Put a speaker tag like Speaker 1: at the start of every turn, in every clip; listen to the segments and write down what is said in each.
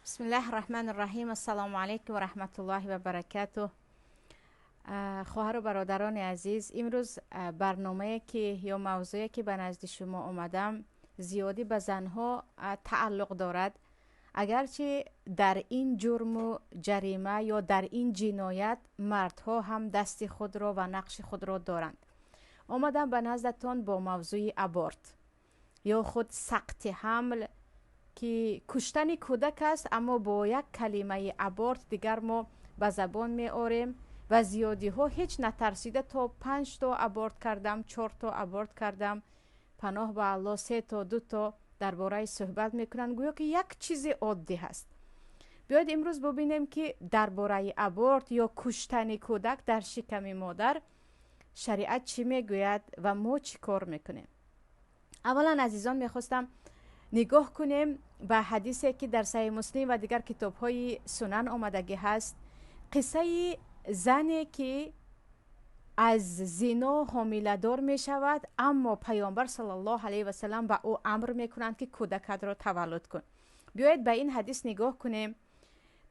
Speaker 1: Бисмиллаҳи раҳмани раҳим. Ассалому алайкум ва раҳматуллоҳи ва баракатуҳ. Хоҳару бародарони азиз, имрӯз барномае ки ё мавзӯе ки ба назди шумо омадам, зиёдӣ ба занҳо тааллуқ дорад. Агарчи дар ин ҷурму ҷарима ё дар ин ҷиноят мардҳо ҳам дасти худро ва нақши худро доранд. Омадам ба наздатон бо мавзӯи аборт ё худ сақти ҳамл, ки куштани кӯдак аст, аммо бо як калимаи аборт дигар мо ба забон меорем ва зиёдиҳо ҳеҷ натарсида то 5 то аборт кардам, 4 то аборт кардам, паноҳ ба Аллоҳ, 3 то, 2 то дар бораи суҳбат мекунанд, гӯё ки як чизи оддӣ ҳаст. Биёед имрӯз бубинем, ки дар бораи аборт ё куштани кӯдак дар шиками модар шариат чӣ мегӯяд ва мо чӣ кор мекунем. Аввалан, азизон, мехостам нигоҳ кунем ба ҳадисе, ки дар Саҳеҳи Муслим ва дигар китобҳои сунан омадагӣ ҳаст. Қиссаи зане, ки аз зино ҳомиладор мешавад, аммо Паёмбар саллаллоҳу алайҳи васалам ба ӯ амр мекунанд, ки кӯдакатро таваллуд кун. Биёед ба ин ҳадис нигоҳ кунем,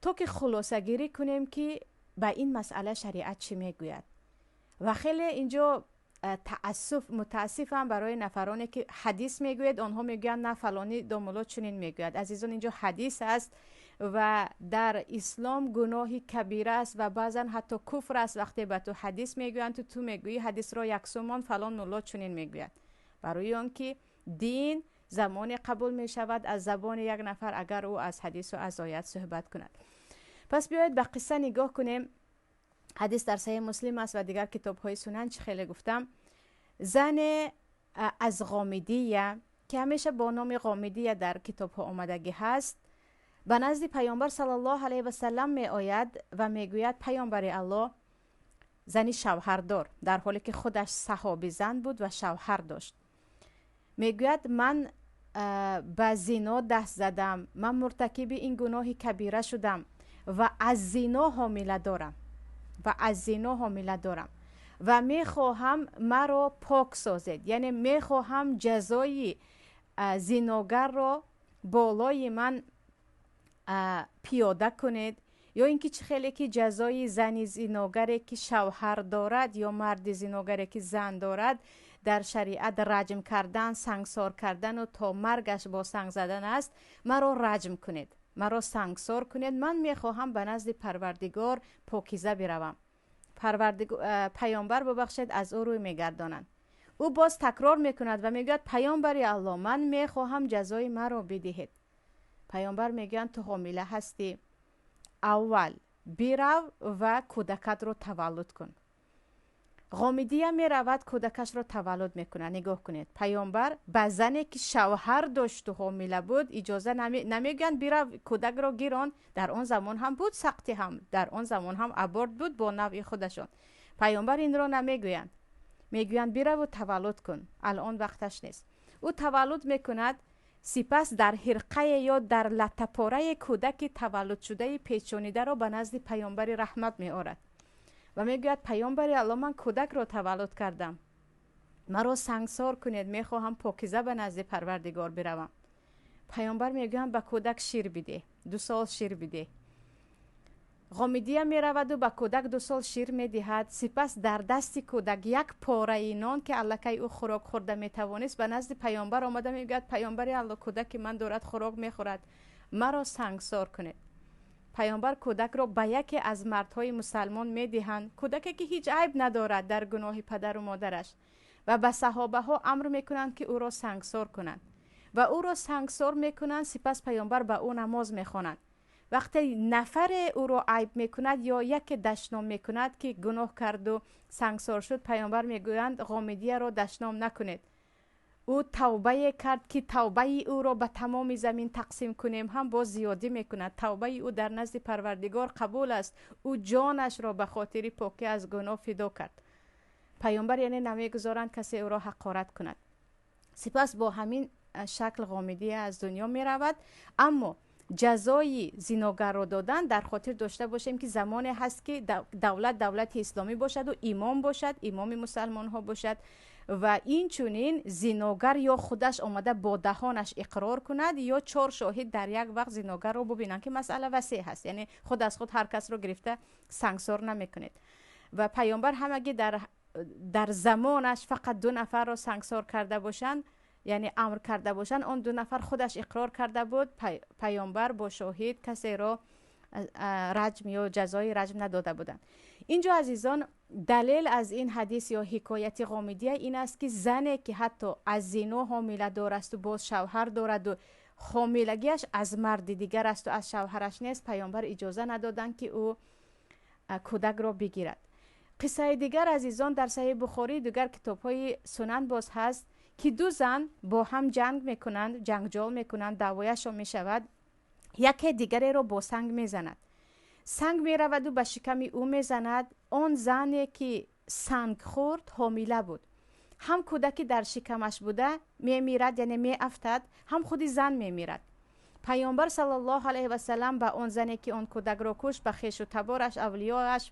Speaker 1: то ки хулосагирӣ кунем, ки ба ин масъала шариат чӣ мегӯяд. Ва хеле инҷо таассуф, мутаассифам барои нафароне, ки ҳадис мегӯяд, онҳо мегӯянд, на, фалонӣ домулло чунин мегӯяд. Азизон, инҷо ҳадис аст ва дар ислом гуноҳи кабира аст ва баъзан ҳатто куфр аст, вақте ба ту ҳадис мегӯянд, ту мегӯӣ ҳадисро яксумон, фалон мулло чунин мегӯяд. Барои он ки дин замоне қабул мешавад аз забони як нафар, агар ӯ аз ҳадису аз оят суҳбат кунад. Пас биёед ба қисса нигоҳ кунем. Ҳадис дар Саҳеҳи Муслим аст ва дигар китобҳои сунан. Чӣ хеле гуфтам, зане аз Ғомидия, ки ҳамеша бо номи Ғомидия дар китобҳо омадагӣ ҳаст, ба назди Паёмбар саллаллоҳу алайҳи васалам меояд ва мегӯяд: «Паёмбари Аллоҳ». Зани шавҳардор, дар ҳоле ки худаш саҳоби зан буд ва шавҳар дошт, мегӯяд: «Ман ба зино даст задам, ман муртакиби ин гуноҳи кабира шудам ва аз зино ҳомила дорам ва аз зино ҳомила дорам ва мехоҳам маро пок созед, яъне мехоҳам ҷазои зиногарро болои ман пиёда кунед, ё ин ки чӣ хеле ки ҷазои зани зиногаре, ки шавҳар дорад, ё марди зиногаре, ки зан дорад, дар шариат раҷм кардан, сангсор кардану то маргаш бо санг задан аст, маро раҷм кунед, маро сангсор кунед, ман мехоҳам ба назди Парвардигор покиза биравам». Паёмбар, бубахшед, аз ӯ рӯй мегардонанд. Ӯ боз такрор мекунад ва мегӯяд: «Паёмбари Аллоҳ, ман мехоҳам ҷазои маро бидиҳед». Паёмбар мегӯянд: «Ту ҳомила ҳастӣ, аввал бирав ва кӯдакатро таваллуд кун». Ғомидия меравад, кӯдакашро таваллуд мекунад. Нигоҳ кунед, паёмбар ба зане, ки шавҳар дошту ҳомила буд, иҷоза намегӯянд: «Бирав, кӯдакро гирон». Дар он замон ҳам буд сақти ҳамл, дар он замон ҳам аборт буд бо навъи худашон. Паёмбар инро намегӯянд, мегӯянд: «Бираву таваллуд кун, алон вақташ нест». Ӯ таваллуд мекунад. Сипас дар ҳирқае ё дар латтапораи кӯдаки таваллудшудаи печонидаро ба назди паёмбари раҳмат меорад ва мегӯяд: «Паёмбари Алло, ман кӯдакро таваллуд кардам, маро сангсор кунед, мехоҳам покиза ба назди Парвардигор биравам». Паёмбар мегӯянд: «Ба кӯдак шир бидеҳ, 2 сол шир бидеҳ». Ғомидия мераваду ба кӯдак 2 сол шир медиҳад. Сипас дар дасти кӯдак як пораи нон, ки аллакай ӯ хӯрок хӯрда метавонист, ба назди паёмбар омада мегӯяд: «Паёмбари Алло, кӯдаки ман дорад хӯрок мехӯрад, маро сангсор кунед». Паёмбар кӯдакро ба яке аз мардҳои мусалмон медиҳанд, кӯдаке, ки ҳеҷ айб надорад дар гуноҳи падару модараш, ва ба саҳобаҳо амр мекунанд, ки ӯро сангсор кунанд, ва ӯро сангсор мекунанд. Сипас паёмбар ба ӯ намоз мехонанд. Вақте нафаре ӯро айб мекунад ё яке дашном мекунад, ки гуноҳ карду сангсор шуд, паёмбар мегӯянд: «Ғомидияро дашном накунед, ӯ тавбае кард, ки тавбаи ӯро ба тамоми замин тақсим кунем ҳам боз зиёдӣ мекунад. Тавбаи ӯ дар назди Парвардигор қабул аст, ӯ ҷонашро ба хотири покӣ аз гуноҳ фидо кард». Паёмбар яъне намегузоранд касе ӯро ҳақорат кунад. Сипас бо ҳамин шакл Ғомидия аз дунё меравад, аммо Ҷазои зиногарро додан, дар хотир дошта бошем, ки замоне ҳаст, ки давлат давлати исломӣ бошаду имом бошад, имоми мусалмонҳо бошад ва инчунин зиногар ё худаш омада бо даҳонаш иқрор кунад, ё чор шоҳид дар як вақт зиногарро бубинанд, ки масъала васеъ ҳаст. Яъне худ аз худ ҳар касро гирифта сангсор намекунед. Ва паёмбар ҳамагӣ дар замонаш фақат ду нафарро сангсор карда бошанд, яъне амр карда бошанд. Он ду нафар худаш иқрор карда буд. Паёмбар бо шоҳид касеро раҷм ё ҷазои раҷм надода буданд. Инҷо, азизон, далел аз ин ҳадис ё ҳикояти Ғомидия ин аст, ки зане, ки ҳатто аз зино ҳомиладор асту боз шавҳар дораду ҳомилагиаш аз марди дигар асту аз шавҳараш нест, паёмбар иҷоза надоданд, ки ӯ кӯдакро бигирад. Қиссаи дигар, азизон, дар Саҳиҳи Бухорӣ, дигар китобҳои сунан боз ҳаст, ки ду зан бо ҳам ҷанг мекунанд, ҷангҷол мекунанд, даъвояшон мешавад. Яке дигареро бо санг мезанад. Санг мераваду ба шиками ӯ мезанад. Он зане, ки санг хӯрд, ҳомила буд. Ҳам кӯдаки дар шикамаш буда мемирад, яъне меафтад, ҳам худи зан мемирад. Паёмбар саллаллоҳу алайҳи васалам ба он зане, ки он кӯдакро кушт, ба хешу табораш, авлиёаш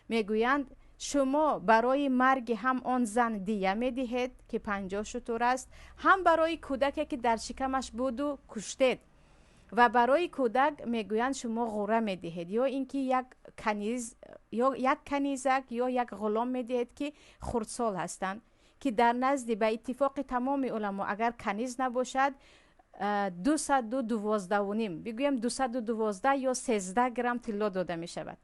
Speaker 1: мегӯянд: шумо барои марги ҳам он зан дия медиҳед, ки 50 шутур аст, ҳам барои кӯдаке, ки дар шикамаш буду куштед. Ва барои кӯдак, мегӯянд, шумо ғура медиҳед ё ин ки як каниз ё як канизак ё як ғулом медиҳед, ки хурдсол ҳастанд, ки дар назди ба иттифоқи тамоми уламо, агар каниз набошад, 212.5, бигӯем 212 ё 13 грамм тилло дода мешавад.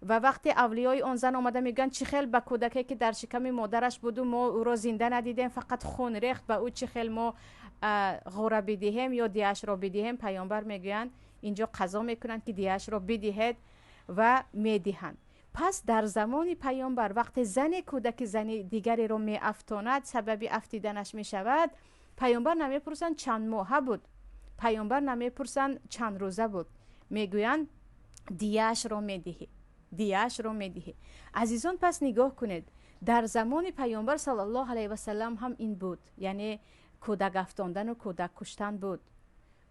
Speaker 1: Ва вақте авлиёи он зан омада мегӯянд: чӣ хел ба кӯдаке, ки дар шиками модараш буду мо ӯро зинда надидем, фақат хун рехт, ба ӯ чӣ хел мо ғура бидиҳем ё дияшро бидиҳем? Паёмбар мегӯянд, инҷо қазо мекунанд, ки дияшро бидиҳед, ва медиҳанд. Пас дар замони паёмбар вақте зане кӯдаки зани дигареро меафтонад, сабаби афтиданаш мешавад, паёмбар намепурсанд, чанд моҳа буд, паёмбар намепурсанд, чанд рӯза буд, мегӯянд: дияашро медиҳӣ, дияашро медиҳӣ. Азизон, пас нигоҳ кунед, дар замони паёмбар саллаллоҳу алайҳи васалам ҳам ин буд, яъне кӯдак афтондану кӯдак куштан буд.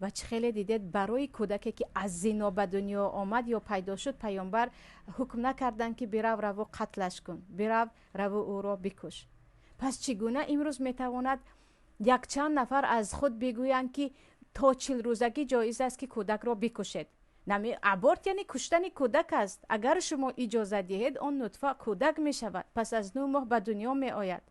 Speaker 1: Ва чӣ хеле дидед, барои кӯдаке, ки аз зино ба дунё омад ё пайдо шуд, паёмбар ҳукм накарданд, ки бирав, раву қатлаш кун, бирав, раву ӯро бикуш. Пас чӣ гуна имрӯз метавонад якчанд нафар аз худ бигӯянд, ки то 40 рӯзагӣ ҷоиз аст, ки кӯдакро бикушед? Аборт яъне куштани кӯдак аст. Агар шумо иҷоза диҳед, он нутфа кӯдак мешавад, пас аз 9 моҳ ба дунё меояд.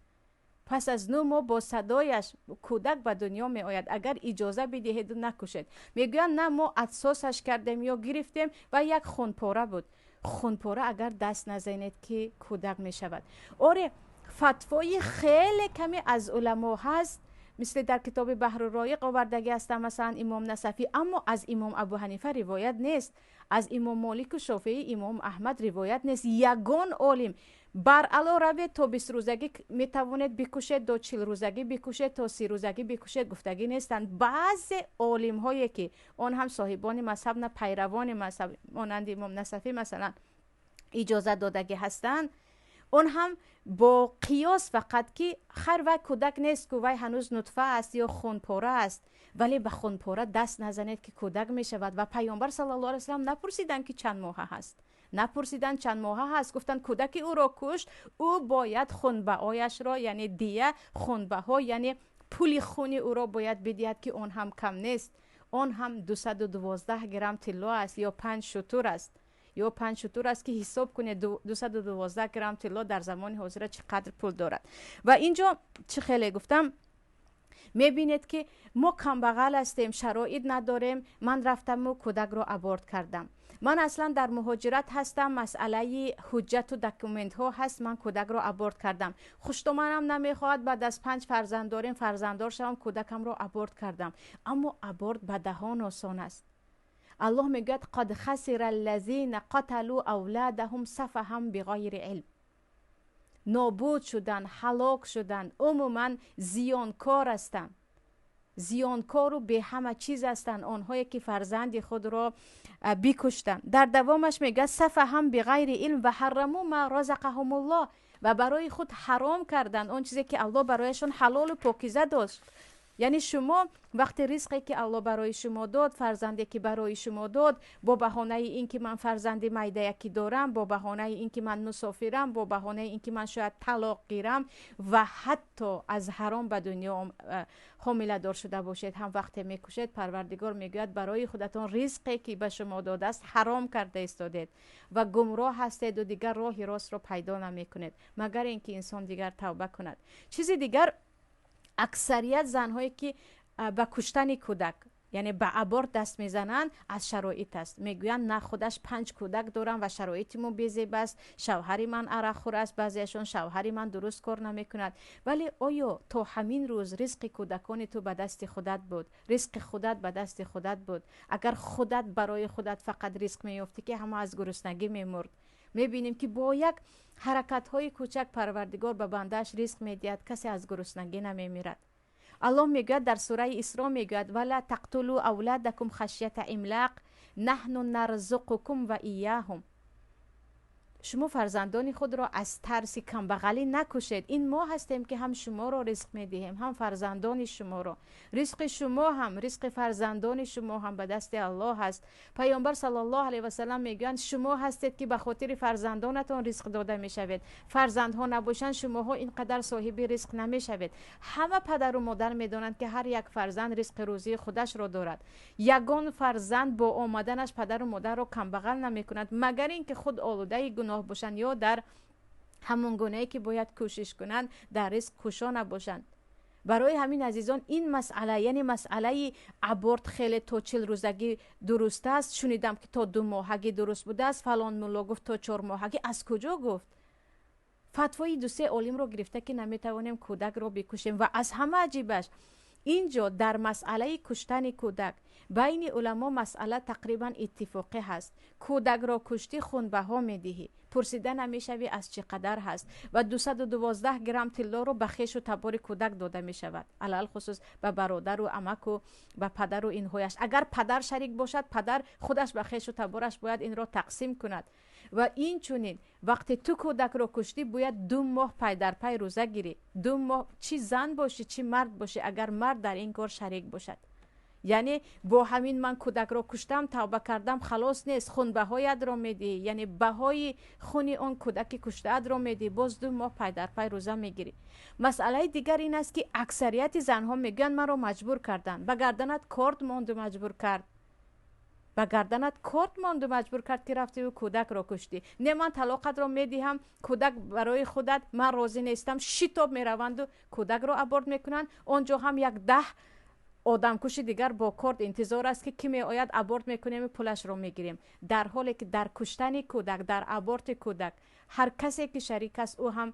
Speaker 1: Пас аз 9 моҳ бо садояш кӯдак ба дунё меояд. Агар иҷоза бидиҳеду накушед, мегӯянд: на, мо атсосаш кардем ё гирифтем ва як хунпора буд. Хунпора агар даст назанед, ки кӯдак мешавад. Оре, фатвои хеле каме аз уламо ҳаст, мисли дар китоби Баҳруроиқ овардагӣ ҳастанд, масалан, имом Насафӣ. Аммо аз имом Абу Ҳанифа ривоят нест, аз имом Молику Шофеӣ, имом Аҳмад ривоят нест. Ягон олим баръало равед, то 20 рӯзагӣ метавонед бикушед, то 40 рӯзагӣ бикушед, то 30 рӯзагӣ бикушед, гуфтагӣ нестанд. Баъзе олимҳое, ки он ҳам соҳибони мазҳаб на, пайравони мазҳаб, монанди имом Насафӣ, масалан, иҷоза додагӣ ҳастанд, он ҳам бо қиёс фақат, ки хайр, вай кӯдак нест ку, вай ҳанӯз нутфа аст ё хунпора аст. Вале ба хунпора даст назанед, ки кӯдак мешавад. Ва паёмбар саллаллоҳу алайҳи васаллам напурсиданд, ки чанд моҳа ҳаст, напурсиданд, чанд моҳа ҳаст. Гуфтанд: кӯдаки ӯро кушт, ӯ бояд хунбаояшро, яъне дия, хунбаҳо, яъне пули хуни ӯро бояд бидиҳад, ки он ҳам кам нест, он ҳам 212 грамм тилло аст ё панҷ шутур аст, ё панҷ шутур аст, ки ҳисоб кунед, 212 грамм тилло дар замони ҳозира чӣ қадр пул дорад. Ва инҷо чӣ хеле гуфтам, мебинед, ки мо камбағал ҳастем, шароит надорем, ман рафтаму кӯдакро аборт кардам. Ман аслан дар муҳоҷират ҳастам, масъалаи ҳуҷҷату документҳо ҳаст, ман кӯдакро аборт кардам. Хуштоманам намехоҳад, баъд аз панҷ фарзанд дорем, фарзанддор шавам, кӯдакамро аборт кардам. Аммо аборт ба даҳон осон аст. Аллоҳ мегӯяд: قد خسر الذين قتلوا أولادهم سفها بغير علم. Нобуд шуданд, ҳалок шуданд, умуман зиёнкор ҳастанд, зиёнкору беҳама чиз ҳастанд онҳое, ки фарзанди худро бикуштанд. Дар давомаш мегӯяд: سفها بغير علم وحرموا ما رزقهم الله. Ва барои худ ҳаром карданд он чизе, ки Аллоҳ барояшон ҳалолу покиза дошт. Яъне шумо вақте ризқе ки Аллоҳ барои шумо дод, фарзанде ки барои шумо дод, бо баҳонаи ин ки ман фарзанди майдаякӣ дорам, бо баҳонаи ин ки ман мусофирам, бо баҳонаи ин ки ман шояд талоқ гирам ва ҳатто аз ҳаром ба дунё ҳомиладор шуда бошед ҳам, вақте мекушед, Парвардигор мегӯяд, барои худатон ризқе ки ба шумо додааст, ҳаром карда истодед ва гумроҳ ҳастеду дигар роҳи ростро пайдо намекунед, магар ин ки инсон дигар тавба кунад. Чизи дигар, аксарият занҳое ки ба куштани кӯдак, яъне ба аборт даст мезананд, аз шароит аст. Мегӯянд, на, худаш панҷ кӯдак дорам ва шароити мо безеб аст, шавҳари ман арақхӯр аст, баъзеашон шавҳари ман дуруст кор намекунад. Вале оё то ҳамин рӯз ризқи кӯдакони ту ба дасти худат буд? Ризқи худат ба дасти худат буд? Агар худат барои худат фақат ризқ меёфтӣ, ки ҳама аз гуруснагӣ мемурд. Мебинем, ки бо як ҳаракатҳои кӯчак Парвардигор ба бандааш ризқ медиҳад, касе аз гуруснагӣ намемирад. Аллоҳ мегӯяд, дар сураи Исро мегӯяд: ولا تقتلوا أولادكم خشية إملاق نحن نرزقكم وإياهم. Шумо фарзандони худро аз тарси камбағалӣ накушед. Ин мо ҳастем, ки ҳам шуморо ризқ медиҳем, ҳам фарзандони шуморо. Ризқи шумо ҳам, ризқи фарзандони шумо ҳам ба дасти Аллоҳ ҳаст. Паёмбар саллаллоҳу алайҳи васалам мегӯянд, шумо ҳастед, ки ба хотири фарзандонатон ризқ дода мешавед. Фарзандҳо набошанд, шумоҳо ин қадар соҳиби ризқ намешавед. Ҳама падару модар медонанд, ки ҳар як фарзанд ризқи рӯзии худашро дорад. Ягон фарзанд бо омаданаш падару модарро камбағал намекунад, магар ин ки худ олудаи гуноҳ бошанд ё дар ҳамон гунае ки бояд кӯшиш кунанд, дар ризқ кӯшо набошанд. Барои ҳамин, азизон, ин масъала, яъне масъалаи аборт, хеле то 40 рӯзагӣ дуруст аст. Шунидам, ки то 2 моҳагӣ дуруст будааст, фалон мулло гуфт то 4 моҳагӣ. Аз куҷо гуфт? Фатвои дусе олимро гирифта, ки наметавонем кӯдакро бикушем. Ва аз ҳама аҷибаш, ин ҷо дар масъалаи куштани кӯдак байни уламо масъала тақрибан иттифоқӣ ҳаст. Кӯдакро куштӣ, хунбаҳо медиҳӣ, пурсида намешавӣ, аз чӣ қадар ҳаст, ва 212 грамм тиллоро ба хешу табори кӯдак дода мешавад, алалхусус ба бародару амаку ба падару инҳояш. Агар падар шарик бошад, падар худаш ба хешу табораш бояд инро тақсим кунад. Ва инчунин вақте ту кӯдакро куштӣ, бояд 2 моҳ пай дар пай рӯза гирӣ. 2 моҳ, чӣ зан бошӣ, чӣ мард бошӣ, агар мард дар ин кор шарик бошад. Яъне бо ҳамин ман кӯдакро куштам, тавба кардам, халос нест. Хунбаҳоятро медиҳӣ, яъне баҳои хуни он кӯдаки куштаатро медиҳӣ, боз 2 моҳ пай дар пай рӯза мегирӣ. Масъалаи дигар ин аст, ки аксарияти занҳо мегӯянд, маро маҷбур карданд. Ба гарданат корд монду маҷбур кард? Ба гарданат корд монду маҷбур кард, ки рафтиву кӯдакро куштӣ? Не, ман талоқатро медиҳам, кӯдак барои худат, ман розӣ нестам. Шитоб мераванду кӯдакро аборт мекунанд. Он ҷо ҳам як 10 одамкуши дигар бо корд интизор аст, ки кӣ меояд, аборт мекунем, пулашро мегирем. Дар ҳоле ки дар куштани кӯдак, дар аборти кӯдак ҳар касе ки шарик аст, ӯ ҳам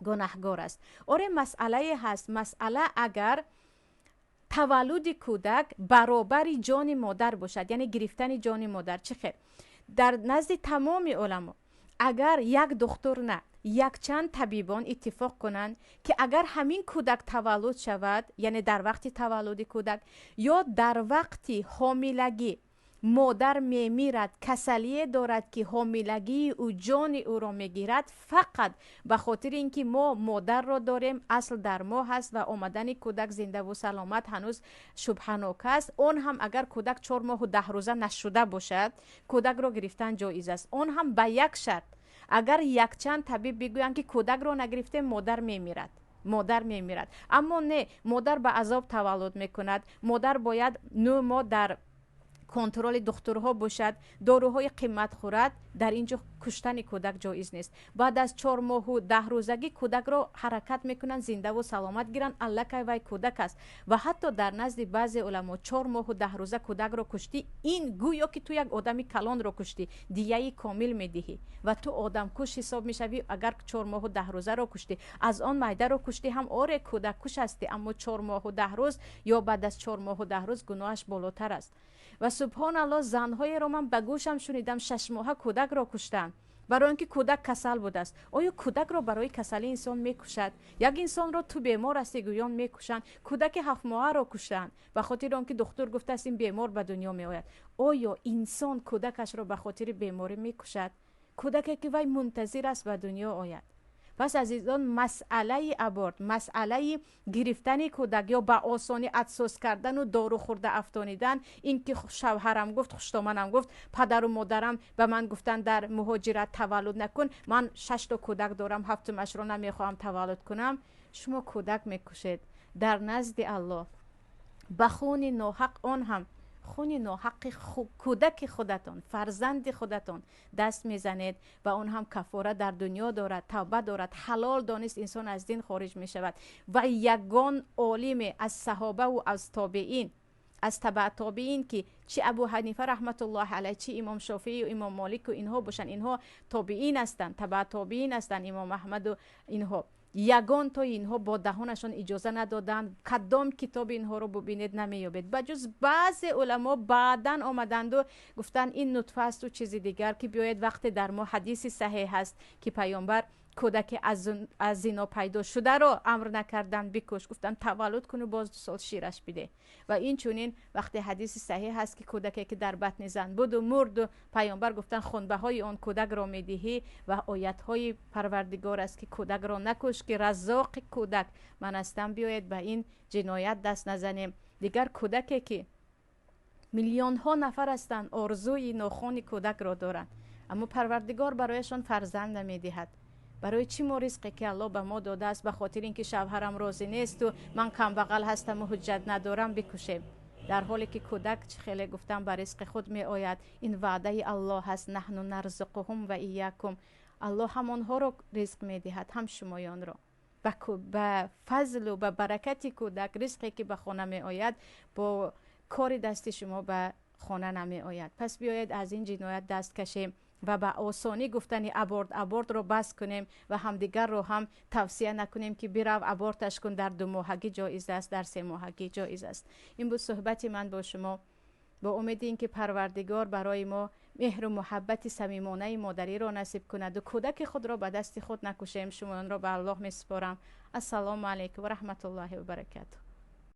Speaker 1: гунаҳгор аст. Оре, масъалае ҳаст. Масъала, агар таваллуди кӯдак баробари ҷони модар бошад, яъне гирифтани ҷони модар. Чӣ хел? Дар назди тамоми уламо, агар як духтур на, якчанд табибон иттифоқ кунанд, ки агар ҳамин кӯдак таваллуд шавад, яъне дар вақти таваллуди кӯдак ё дар вақти ҳомилагӣ модар мемирад, касалие дорад, ки ҳомилагии ӯ ҷони ӯро мегирад, фақат ба хотири ин ки мо модарро дорем, асл дар мо ҳаст ва омадани кӯдак зиндаву саломат ҳанӯз шубҳанок аст, он ҳам агар кӯдак 4 моҳу 10 рӯза нашуда бошад, кӯдакро гирифтан ҷоиз аст. Он ҳам ба як шарт: агар якчанд табиб бигӯянд, ки кӯдакро нагирифтем, модар мемирад, модар мемирад. Аммо не, модар ба азоб таваллуд мекунад, модар бояд 9 моҳ дар контроли духтурҳо бошад, доруҳои қимат хӯрад, дар ин ҷо куштани кӯдак ҷоиз нест. Баъд аз 4 моҳу 10 рӯзагӣ кӯдакро ҳаракат мекунанд зиндаву саломат гиранд, аллакай вай кӯдак аст. Ва ҳатто дар назди баъзе уламо 4 моҳу 10 рӯза кӯдакро куштӣ, ин гӯё ки ту як одами калонро куштӣ, дияи комил медиҳӣ ва ту одамкуш ҳисоб мешавӣ. Агар 4 моҳу 10 рӯзаро куштӣ, аз он майдаро куштӣ ҳам, оре, кӯдаккуш ҳастӣ, аммо 4 моҳу 10 рӯз ё баъд аз 4 моҳу 10 рӯз гуноҳаш болотар аст. Ва субҳоналлоҳ, занҳоеро ман ба гӯшам шунидам, 6 моҳа кӯдакро куштанд, барои он ки кӯдак касал будааст. Оё кӯдакро барои касалӣ инсон мекушад? Як инсонро ту бемор ҳастӣ гӯён мекушанд. Кӯдаки 7 моҳаро куштанд ба хотири он ки духтур гуфтааст, ин бемор ба дунё меояд. Оё инсон кӯдакашро ба хотири беморӣ мекушад? Кӯдаке ки вай мунтазир аст ба дунё ояд. Пас азизон, масъалаи аборт, масъалаи гирифтани кӯдак ё ба осонӣ адсоз кардану дору хӯрда афтонидан, ин ки шавҳарам гуфт, хуштоманам гуфт, падару модарам ба ман гуфтанд дар муҳоҷират таваллуд накун, ман 6 то кӯдак дорам, ҳафтумашро намехоҳам таваллуд кунам. Шумо кӯдак мекушед дар назди Аллоҳ ба хуни ноҳақ, он ҳам хуни ноҳаққи кӯдаки худатон, фарзанди худатон даст мезанед ва он ҳам каффора дар дунё дорад, тавба дорад. Ҳалол донист, инсон аз дин хориҷ мешавад. Ва ягон олиме аз саҳобаву аз тобеин, аз табаъ тобеин, ки чи Абу Ҳанифа раҳматуллоҳи алайҳ, чи имом Шофиию имом Молику инҳо бошанд, инҳо тобеин ҳастанд, табаъ тобеин ҳастанд, имом Аҳмаду инҳо, ягон тои инҳо бо даҳонашон иҷоза надоданд. Кадом китоби инҳоро бубинед, намеёбед, ба ҷуз баъзе уламо баъдан омаданду гуфтанд, ин нутфа асту чизи дигар, ки биёед, вақте дар мо ҳадиси саҳеҳ ҳаст, ки паёмбар кӯдаке аз зино пайдо шударо амр накарданд бикуш, гуфтанд таваллуд куну боз 2 сол шираш биде. Ва инчунин вақте ҳадиси саҳеҳ ҳаст, ки кӯдаке ки дар батни зан буду мурду, паёмбар гуфтанд хунбаҳои он кӯдакро медиҳӣ, ва оятҳои Парвардигор аст, ки кӯдакро накуш, ки раззоқи кӯдак ман ҳастам. Биёед, ба ин ҷиноят даст назанем. Дигар кӯдаке ки миллионҳо нафар ҳастанд, орзуи нохони кӯдакро доранд, аммо Парвардигор барояшон фарзанд намедиҳад. Барои чӣ мо ризқе ки Аллоҳ ба мо додааст, ба хотири ин ки шавҳарам розӣ несту ман камбағал ҳастаму ҳуҷҷат надорам, бикушем, дар ҳоле ки кӯдак, чӣ хеле гуфтам, ба ризқи худ меояд? Ин ваъдаи Аллоҳ ҳаст: نحن نرزقهم وإياكم. Аллоҳ ҳам онҳоро ризқ медиҳад, ҳам шумоёнро. Ба фазлу ба баракати кӯдак ризқе ки ба хона меояд, бо кори дасти шумо ба хона намеояд. Пас биёед, аз ин ҷиноят даст кашем ва ба осонӣ гуфтани аборт, абортро бас кунем ва ҳамдигарро ҳам тавсия накунем, ки бирав аборташ кун, дар 2 моҳагӣ ҷоиз аст, дар 3 моҳагӣ ҷоиз аст. Ин буд суҳбати ман бо шумо, бо умеди ин ки Парвардигор барои мо меҳру муҳаббати самимонаи модариро насиб кунаду кӯдаки худро ба дасти худ накушем. Шумоёнро ба Аллоҳ месупорам. Ассалому алайкум ва раҳматуллоҳи ва баракатуҳ.